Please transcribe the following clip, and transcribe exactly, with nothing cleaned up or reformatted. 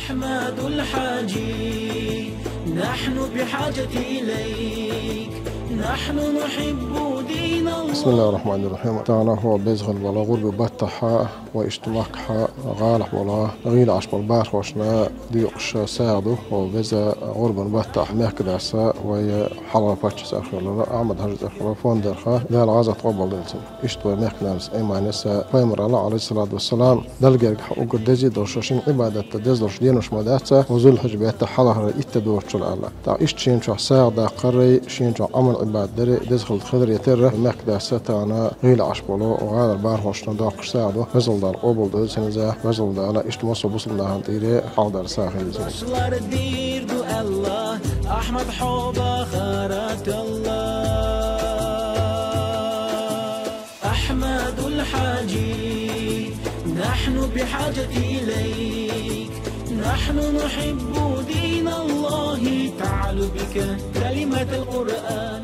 أحمد الحاجي، نحن بحاجة إليك، نحن نحب دين الله. بسم الله الرحمن الرحيم. Тахана хӀо беза хинна бола гӀурба баттахьа, вай иштта махкахьа гӀалахь бола, гӀийла Ӏаш бола бархошна декъаш сагӀа ду. ХӀо беза гӀурбан баттахь мехкадаса вай хьалха паччахьа цӀерхола, Ахьмад-Хьажа цӀерхола фондерха, Дала гӀазот къобалдойла цун. Иштта вай мехканарца иман эца, пайхамара, Ӏалайхи ссалату вассалам, Далла герга уггар дезий долуш, шин Ӏибадатта деза долуш денош ма дац, укх Зулхьиджа бетта хьалхара итт ди доцучул аьлла. ТӀаккха иштта шен чохь сагӀа даккхаррий, шен чохь Ӏамал-Ӏибадат даррий деза хилар хетар, мехкадаса тахана гӀийла Ӏаш болу, гӀалара бархошна доккхуш сагӀа ду, Веза Дала къобалдойла цун иза, Веза Дала иштта массо а бусалба нахана тӀера хьалха дар сагӀа хилийта. Дослар дийр ду Аллах, Ахьмад хьо бахара талла. أحمد الحاجي، نحن بحاجة إليك، نحن نحب دين الله، تعلو بك كلمة القرآن.